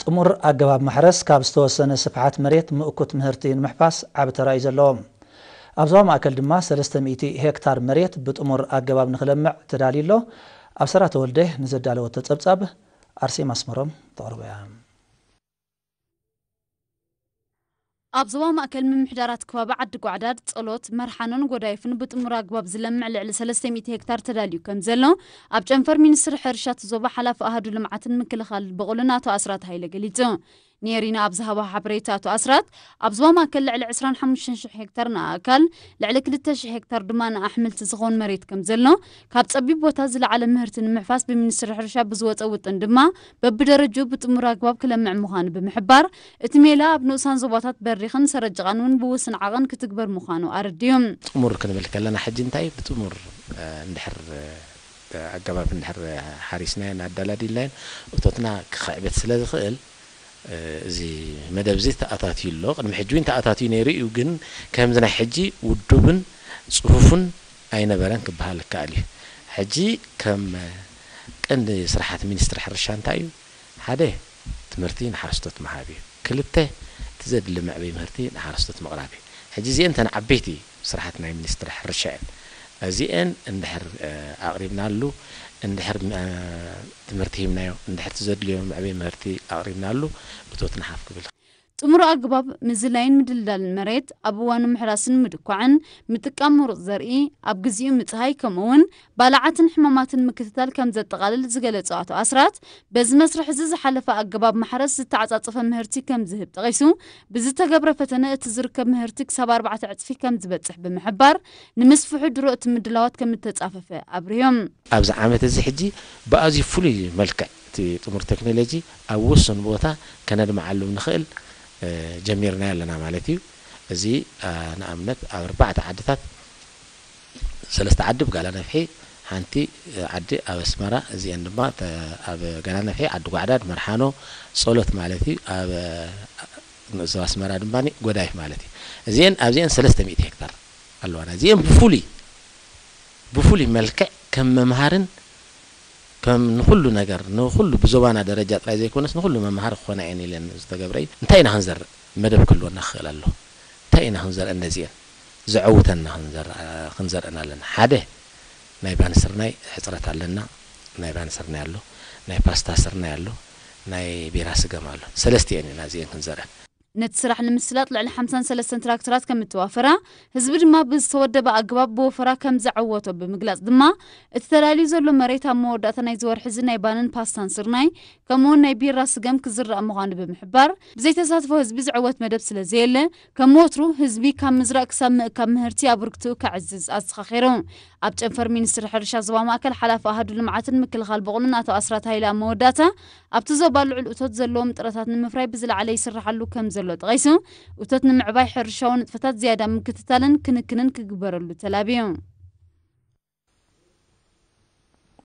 ጥሙር ኣገባብ ማሕረስ ካብ ዝተወሰነ ስፍሓት መሬት ምእኩት ምህርቲ ንምሕፋስ ዓቢ ተራ እዩ ዘለዎ። ኣብ ዞባ ማእከል ድማ ሰለስተ ሚእቲ ሄክታር መሬት ብጥሙር ኣገባብ ንኽለምዕ ተዳልዩ ኣሎ። ኣብ ሰራ ተወልደ ንዘዳለወቶ ጸብጻብ ኣርሴማ ኣስመሮም ተቕርቦ እያ። ኣብ ዞባ ማእከል ምምሕዳራት ከባቢ ዓዲ ጓዕዳድ፣ ጸሎት፣ መርሓኖን ጎዳይፍን ብጥሙር ኣግባብ ዝለምዕ ልዕሊ ሰለስተ ሚእቲ ሄክታር ተዳልዩ ከም ዘሎ ኣብ ጨንፈር ሚኒስትሪ ሕርሻ እቲ ዞባ ሓላፊ ኣሃዱ ልምዓትን ምክልኻል በቑልን ኣቶ ኣስራት ሃይለ ገሊጹ። ኔሪና ኣብ ዝሃቦ ሓበሬታ ኣቶ ኣስራት፣ ኣብ ዞባ ማእከል ልዕሊ ዕስራን ሓሙሽተን ሽሕ ሄክታር ንኣእካል፣ ልዕሊ ክልተ ሽሕ ሄክታር ድማ ንኣሕምልቲ ዝኾን መሬት ከም ዘሎ፣ ካብ ጸቢብ ቦታ ዝለዓለ ምህርቲ ንምሕፋስ ብሚኒስትሪ ሕርሻ ብዝወጸ ውጥን ድማ በብደረጅኡ ብጥሙር ኣግባብ ክለምዕ ምዃኑ ብምሕባር፣ እቲ ሜላ ኣብ ንኡሳን ዞባታት በሪኽን ሰረጅቓን እውን ብውሱን ዓቐን ክትግበር ምዃኑ ኣረዲኡ። ጥሙር ክንብል ከለና ሕጂ እንታይ እዩ? ብጥሙር፣ እ፣ እንድሕር፣ እ፣ ኣገባብ እንድሕር ሓሪስናዮን ኣዳላዲልናዮን እቶትና ክኽዕበት ስለ ዝኽእል፣ እ፣ እዚ መደብ እዚ ተኣታትዩ ኣሎ። ቅድሚ ሕጂ እውን ተኣታትዩ ነይሩ እዩ፣ ግን ከምዚ ናይ ሕጂ ውዱብን ጽፉፍን ኣይነበረን ክበሃል ይከኣል እዩ። ሕጂ ከም ቀንዲ ስራሓት ሚኒስትሪ ሕርሻ እንታይ እዩ? ሓደ፣ ትምህርቲ ንሓረስቶት ምሃብ እዩ። ክልተ፣ እቲ ዘድሊ መዕበይ ምህርቲ ንሓረስቶት ምቕራብ እዩ። ሕጂ እዚአን እተን ዓበይቲ ስራሓት ናይ ሚኒስትሪ ሕርሻ እየን። እዚአን እንድሕር፣ እ፣ ኣቕሪብናሉ፣ እንድሕር፣ እ፣ ትምህርቲ ሂብናዮ፣ እንድሕር እቲ ዘድልዮ መዕበይ ምህርቲ ኣቕሪብናሉ፣ እቶትና ሓፍ ክብል። ጥሙር ኣግባብ ምዝላይን ምድልዳልን መሬት፣ ኣብ እዋኑ ምሕራስን ምድኳዕን፣ ምጥቃም ምሩፅ ዘርኢ፣ ኣብ ግዚኡ ምፅሃይ፣ ከምኡ እውን ባልዓትን ሕማማትን ምክትታል ከም ዘጠቓልል ዝገለጹ ኣቶ ኣስራት፣ በዚ መስርሕ እዚ ዝሓለፈ ኣገባብ ማሕረስ ዝተዓጻጸፈ ምህርቲ ከም ዝህብ ጠቒሱ፣ ብዝተገብረ ፈተነ እቲ ዝርከብ ምህርቲ ክሳብ ኣርባዕተ ዕጽፊ ከም ዝበጽሕ ብምሕባር፣ ንምስፍሑ ድሮ እቲ ምድላዋት ከም እተጻፈፈ ኣብርዮም። ኣብዚ ዓመት እዚ ሕጂ ብኣዝዩ ፍሉይ መልክዕ እቲ ጥሙር ቴክኖሎጂ ኣብ ውሱን ቦታ ከነድምዓሉ ንኽእል፣ እ፣ ጀሚርናዮ ኣለና ማለት እዩ። እዚ፣ እ፣ ንኣብነት ኣብ ኣርባዕተ ዓድታት፣ ሰለስተ ዓዲ ብጋላ ነፍሒ፣ ሓንቲ፣ እ፣ ዓዲ ኣብ ኣስመራ፣ እዚአን ድማ ተ-፣ ኣብ ጋላ ነፍሒ፣ ዓዲ ጓዕዳድ፣ መርሓኖ፣ ጸሎት ማለት እዩ። ኣብ፣ እ፣ ንኡስ ዞባ ኣስመራ ድማ ጎዳይፍ ማለት እዩ። እዚአን፣ ኣብዚአን ሰለስተ ሚእቲ ሄክታር ኣለዋና። እዚአን ብፍሉይ፣ ብፍሉይ መልክዕ ከም መምሃርን ከም ንኹሉ ነገር፣ ንኹሉ ብዞባና ደረጃ ጥራይ ዘይኮነስ ንኹሉ መምሃሪ ክኾና እየን ኢለን ዝተገብረ እዩ። እንታይ ኢና ክንዘርእ? መደብ ክህልወና ክኽእል ኣሎ። እንታይ ኢና ክንዘርእ? እነዚአን ዘዐውተና ክንዘርእ፣ ክንዘርእን ኣለና። ሓደ፣ ናይ ባን ስርናይ ሕፅረት ኣለና። ናይ ባን ስርናይ ኣሎ፣ ናይ ፓስታ ስርናይ ኣሎ፣ ናይ ቢራ ስገም ኣሎ። ሰለስቲአን ኢና እዚአን ክንዘርእ። ነቲ ስራሕ ንምስላጥ ልዕሊ ሓምሳን ሰለስተን ትራክተራት ከም እተዋፈራ፣ ህዝቢ ድማ ብዝተወደበ ኣገባብ ብወፈራ ከም ዘዐወቶ ብምግላጽ ድማ፣ እቲ ተዳልዩ ዘሎ መሬት ኣብ መወዳእታ ናይዚ ወርሒ እዚ ናይ ባንን ፓስታን ስርናይ፣ ከምኡውን ናይ ቢራ ስገም ክዝራእ ምዃኑ ብምሕባር፣ ብዘይተሳትፎ ህዝቢ ዝዕወት መደብ ስለ ዘየለ፣ ከም ወትሩ ህዝቢ ካብ ምዝራእ ክሳብ ምእካብ ምህርቲ ኣበርክትኡ ከዕዝዝ ኣዘኻኺሩ። ኣብ ጨንፈር ሚኒስትሪ ሕርሻ ዞባ ማእከል ሓላፊ ኣሃዱ ልምዓትን ምክልኻል በቑልን ኣቶ ኣስራት ሃይለ ኣብ መወዳእታ፣ ኣብቲ ዞባ ልዑል እቶት ዘለዎም ጥረታት ንምፍራይ ብዝለዓለ ይስርሓሉ ከም ዘሎ ጠቒሱ፣ እቶት ንምዕባይ ሕርሻዊ ንጥፈታት ዝያዳ ምክትታልን ክንክንን ክግበረሉ ተላብዩ።